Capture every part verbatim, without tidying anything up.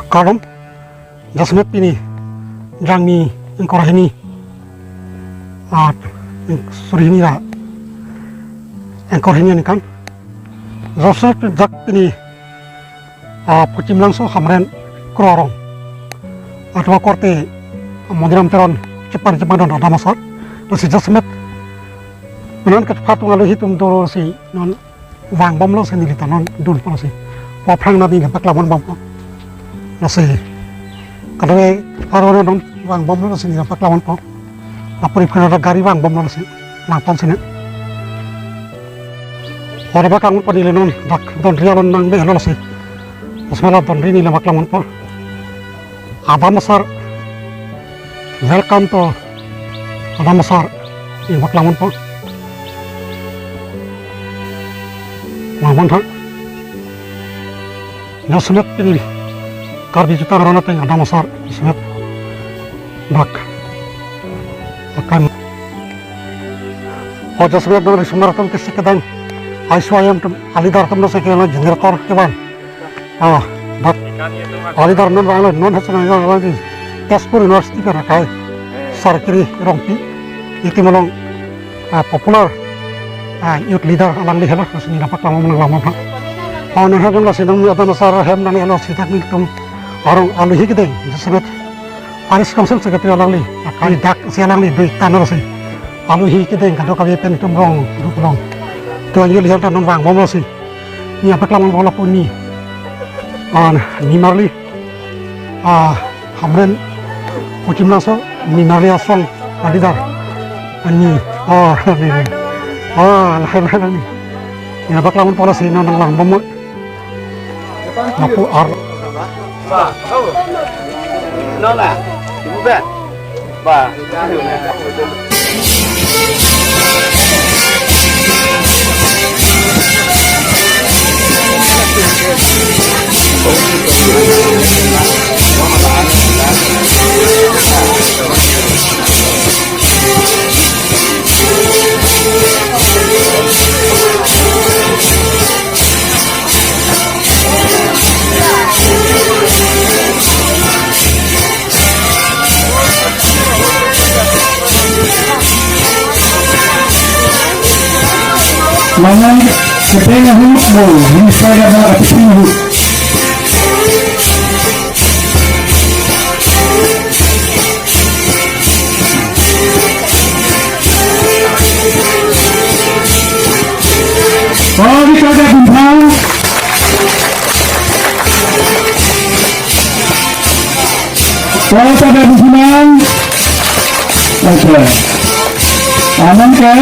Kardom, jasemet pini, jangmi ingkoi ra hini, ah, suri hini ra, ingkoi ra hini aningkan. Jasemet jak pini, ah, Pachim Langso Hamren Kro arong. Athua korte, Moniram Teron, chepan chepan don Adam asar. Lasi jasemet, non kephatung alohi atum do si, non vangbomlo si neli ta non dunpo si. Aphrang neli nangpaklang ponbompo. Lasi. Kadokave aron non vangbomlo si neli nangpaklang ponpo. Apor iphan ada gari vangbomlo si. Nangpon si ne. Ora paklang ponpo neli non dak donri along nangmelo si. Jasemet la donri neli nangpaklang ponpo. Adam asar. Welcome to Adam asar. Neli nangpaklang ponpo. Nangpon tha. Jasemet pini. Karbi jutang aron ateng Adam asar. Jasemet. Dak. Akan. O jasemet nang risumar atum kisi kedang. Aisu ayam atum. Alidar atum nang sekian generator kevan. Ah, dak. Alidar non vanglo, non hachana yang lagi. Tezpur University pen akai. Sarkiri Rongpi. Itum along, ah, popular, ah, youth leader alangli helo, lasi neli nangpaklang nanglang ma. Oh, non hajong lasi nang Adam asar hem nanglelo si dak nelitum arong alohi kedeng, jasemet. Parish Council Secretary alangli, akai dak si alangli dui tanor si. Alohi kedeng kadokave pen itum rong, duk rong. Tuan yul hial ta non vangbomlo si. Neli nangpaklang ponbomlo puni. Ah, nimarli. Ah, Hamren. Pachim Langso, nimarli asong, alidar. Ani, ah, ni, ni. Ah, lahai, lahai, lahai. Neli nangpaklang ponpo lasi non nanglang bomlo. Lapu ar. Ba, oh. Nola, ibu ba. Ba. Mangan kepeng ahut mo, minister ya ba kepeng ahut. Oh, kita ada bintang. Kota Babukunan. Oke. Aman ke?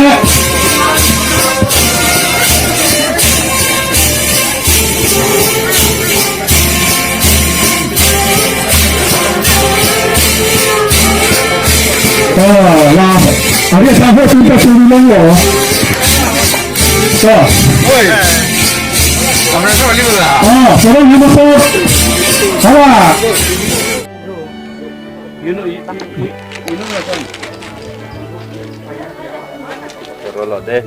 Oh, lah. Hari sahur kita suruh dulu. So. Oi. Kamera sa lagi pala. Oh, suruh lima puluh. Salah. You know, you, you, you, you know what I'm saying? Rolo deh.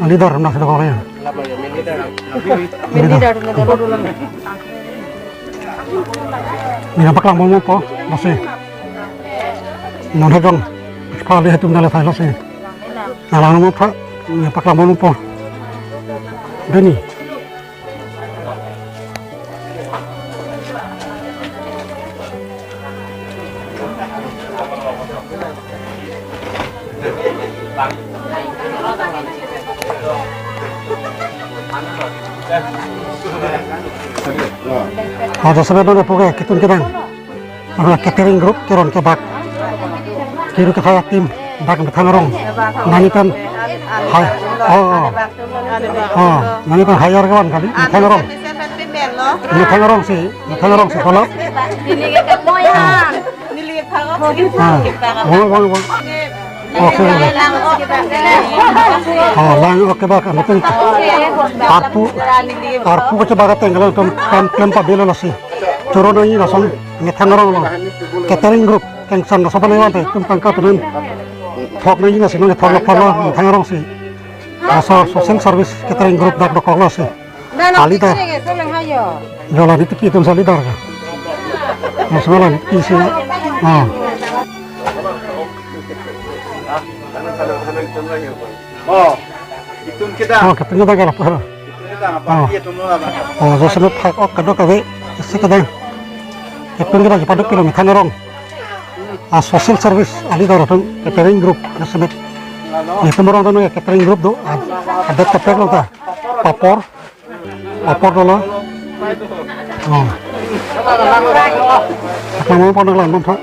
Leader, nang sudah kau ya? Leader. Neli nangpaklang ponpo, lasi. Non hajong, kali hatum dale thai lasi. Nanglang ponpo, neli nangpaklang ponpo. Beni. Ada sebenarnya program kitun kedang. Ada catering group Keron Kebak. Kiru kethai atim dak methang arong. Nani pen hai. Oh, oh. Oh, nani pen hire kevan kali methang arong. Methang arong si, methang arong si kalau. Neli ke moyan. Neli ke thang. Ah, wang, wang, wang. Okay. Oh, lang okay bak, anatin arpu, arpu kachebak ateng alanglitum kam klem pabelo lasi. Choro nangji lason Methang arong along. Catering group, kengsan laso bale wante, tum tangka tunan. Thok nangji lasi nang thok lo palo, Methang arong si. Laso social service catering group dak dokok lasi. Alidar. Yo la niti kitum sa alidar ka. Mas malam isi. Ah. Oh, itum kita. Oh, ketemu dah kalau apa? Itum kita apa? Oh. Iya, tum lah, Bang. Oh, jasemet phak-ok kadokave isi kedang. Ketemu kita kepada kilometer ngerong. Ah, social service alidar atum catering group jasemet. Itum arong tanu ya catering group do. Ah, ada tepek lo ta. Papor. Apor dolo. Oh. Kamu pernah lang bang, Pak?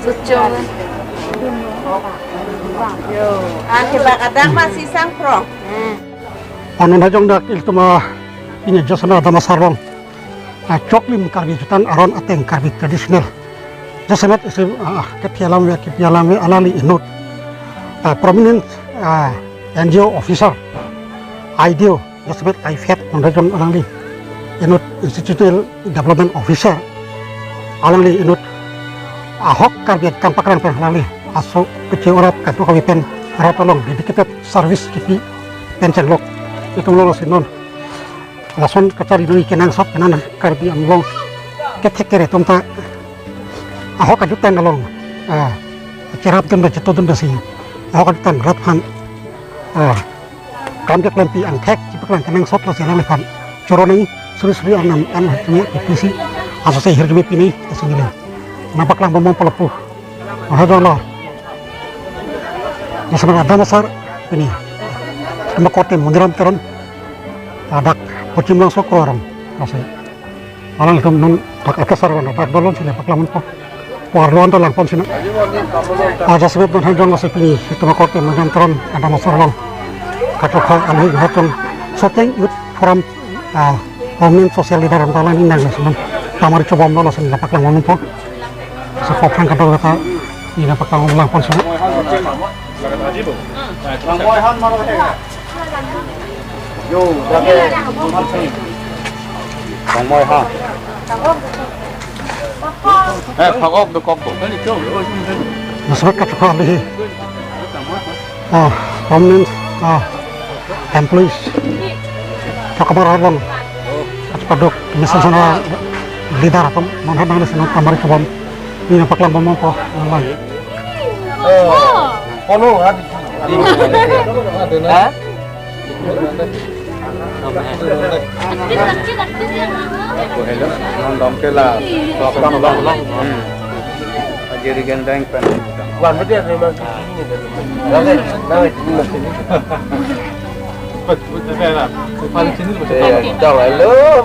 Suchong. Ah, kebak adak masih sangprong. Anon hajong dak ilitum a pini jasemet adam asar along. Ah, choklim Karbi jutang aron ateng Karbi traditional. Jasemet isi, ah, kepi alam ve, kepi alam ve alangli inut. Ah, prominent, ah, N G O officer, I D O, jasemet I F A D, Mondrajong alangli inut institutional development officer, alangli inut ahok Karbi akam pakrang pen alangli aso kece orap katu kami pen rat along dedicated service kipi pen chenglok. Itum lo lasi non lason kachari noi kenangsot kenan Karbi Anglong kethek kere atum ta ahok ajutang along, ah, cherap dun ba cheto dun ba si ahok ajutang rat aphan, ah, kam keklempi angthek chipaklang kenangsot lasi alangliphan choro nangji suri suri arnam an hajime pisi aso se hirjume pini asung neli nangpaklang bomong palapu. Mahadolo. Jasemet adam asar pini. Tema kote Moniram Teron. Adak Pachim Langso Kro arong. Lasi alangtum non dak akesar wan dak dolon sini paklang bompo. Puar luan to langpon sini. Ah, jasemet non hanjong lasi pini. Tema kote Moniram Teron adam asar along. Kachokha alhi hatong Soteng Youth Forum, ah, Prominent social leader anta alangli nang lason tamari chobom lo lason nangpaklang bompo. Sa pok phrang kadokave ta nangpaklang bomlang pon sini. Yo, dake. Bang Moi ha. Eh, phak-ok dokok bo. Jasemet kachokha alhi. Ah, prominent, ah, employees. Chokamar arlong. Achpaduk, misalnya leader atum, manhan nang sini tamari chobom. Nangpaklang bompo, nang. Kono, ha? Ha? Hello, nang dom ke la. Hmm. Ajiri gendang pen. Wan betul ya, memang. Lagi, lagi, lagi. Betul, betul, betul. Paling sini, betul. Eh, tahu, hello.